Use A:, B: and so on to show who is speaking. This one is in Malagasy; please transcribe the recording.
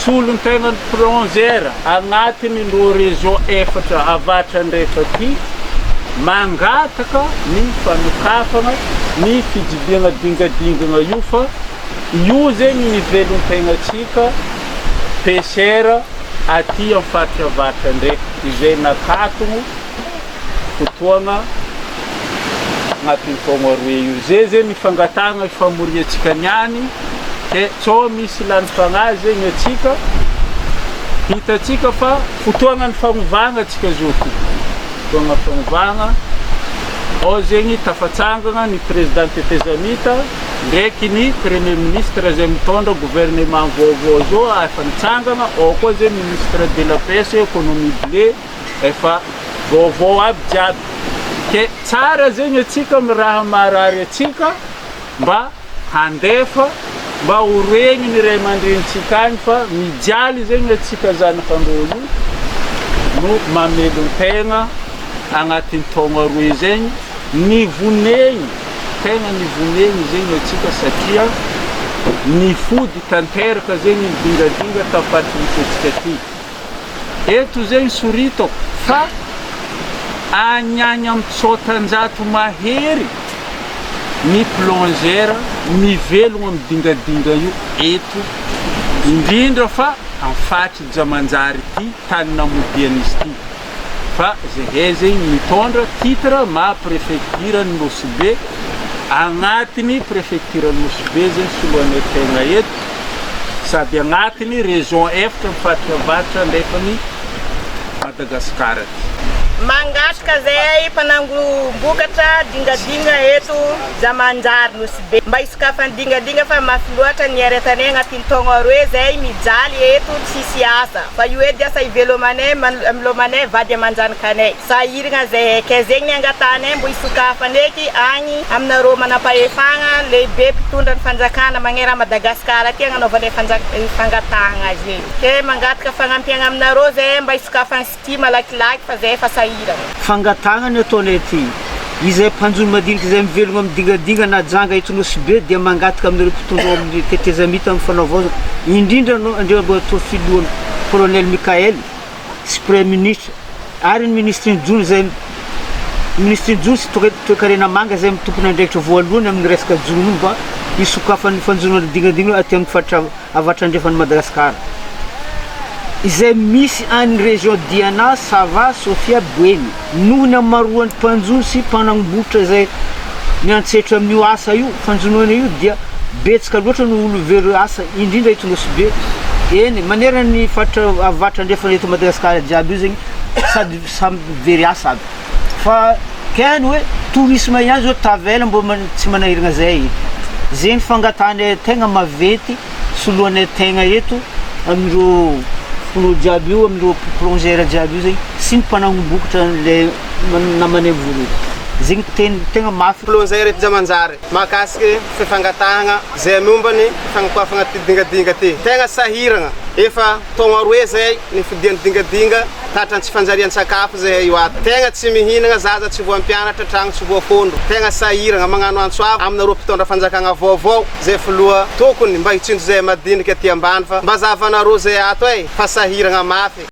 A: Solontenan'ny plongeur agnatiny ireo région efatra avaratra andrefa ty mangataka ny fanokafana ny fijibiagna dingadingana io fa io zegny ny velontegnantsika pêcheur aty am faritra avaratra andrefa izay nakatogno fotoagna agnatin'ny taogno aroe io. Zay zegny ny fangatahagna ifamoriantsika niany ke tsô misy lany fagnahy zegny atsika, hitantsika fa fotoagnan'ny fagnovagna atsika zao ty, fotoagna fagnovagna, ao zegny tafatsangagna ny président tetezamita ndraiky ny premier ministre zay mitondra gouvernement vaovao zao efa nitsangagna, ao koa zegny ministre de la pêche, économie bleue, Efa vaovao aby jiaby ke tsara zegny atsika am raha marary atsika mba handefa mba ho regny ny ray aman-drenintsika agny fa mijaly zegny atsika zanak'andreo io no mamelon-tegna agnatin'ny taogno aroe zegny nivonegny tegna nivonegny zegny atsika satria nifody tanteraka zegny ny dingadinga tafatry misy atsika ty. Eto zegny soritako fa agny agny am tsotanjato mahery ny plongeur mivelogno am dingadinga io eto indrindra fa am faritry Jamanjary ty tany namodian'izy ty fa zahay zegny mitondra titre maha prefecture ny Nosy Be agnatiny prefecture Nosy Be zegny soloanay tegna eto. Sady agnatiny région efatra ny faritra avaratra andrefan'i Madagascar ty.
B: Mangataka zahay mpanangom-bokatra dingadinga eto Zamanjary Nosy Be mba hisokafan'ny dingadinga fa mafy loatra ny aretanay agnatin'ny taogno aroe zahay mijaly eto tsisy asa fa io edy asa ivelomanay milomanay vady aman-janakanay. Sahiragna zahay kay zegny ny angatahanay mbo hisokafana eky agny aminareo manampahefagna lehibe mpitondra ny fanjakana magneran Madagascar aty agnanaovanay fangatahagna zegny ke mangataka fagnampiagna aminareo zahay mba hisokafany sty malakilaky fa zahay efa sahiragna.
C: Fangatahagna ny ataonay aty. Izay mpanjono madinika izay mivelogno amin'ny dingadinga na janga eto Nosy Be dia mangataka aminareo mpitondra ao amin'ny tetezamita amin'ny fanaovaozana indrindra anao Andriamatoa Filoha Colonel Mickaël sy Praiminisitra ary ny minisitry ny jono izay minisitry ny jono sy toekarena manga izay tompon'andraikitra voalohany amin'ny resaka jono mba hisokafan'ny fanjonoana dingadingana aty amin'ny faritra avaratra andrefan'i Madagasikara izay misy any région Diana, Sava, Sofia, Boeny noho ny hamaroan'ny mpanjono sy mpanangom-bokotra izay miantsetra amin'io asa io, fanjonoana io dia betsaka loatra no olo very asa indrindra eto Nosy Be, eny manerana ny faritra avaratra andrefana eto Madagasikara jiaby io zegny sady samy very asa aby fa kay ny hoe tourisme ihany zao tavela mbô tsy manahiragna zay eto, zegny fangatahanay tegna maventy soloanay tegna eto amin'ireo filoha jiaby io amin'ireo plongeur jiaby io zegny sy ny mpanangom-bokotra le namanay vory zegny teny tegna mafy.
D: Plongeur eto Jamanjary. Mahakasiky fifangatahagna zay momba ny fagnokoafagna ty dingadinga ty. Tegna sahiragna, efa taogno aroe zay nifodian'ny dingadinga tratran'ny tsy fanjarian-tsakafo zahay io ato. Tegna tsy mihinagna, zaza tsy voampianatra, tragno tsy voafondro. Tegna sahiragna, magnano antso avo aminareo mpitondra fanjakagna vaovao zay filoha tokony mba hitsinjo zahay madiniky aty ambany fa mba zahavanareo zay ato e fa sahiragna mafy.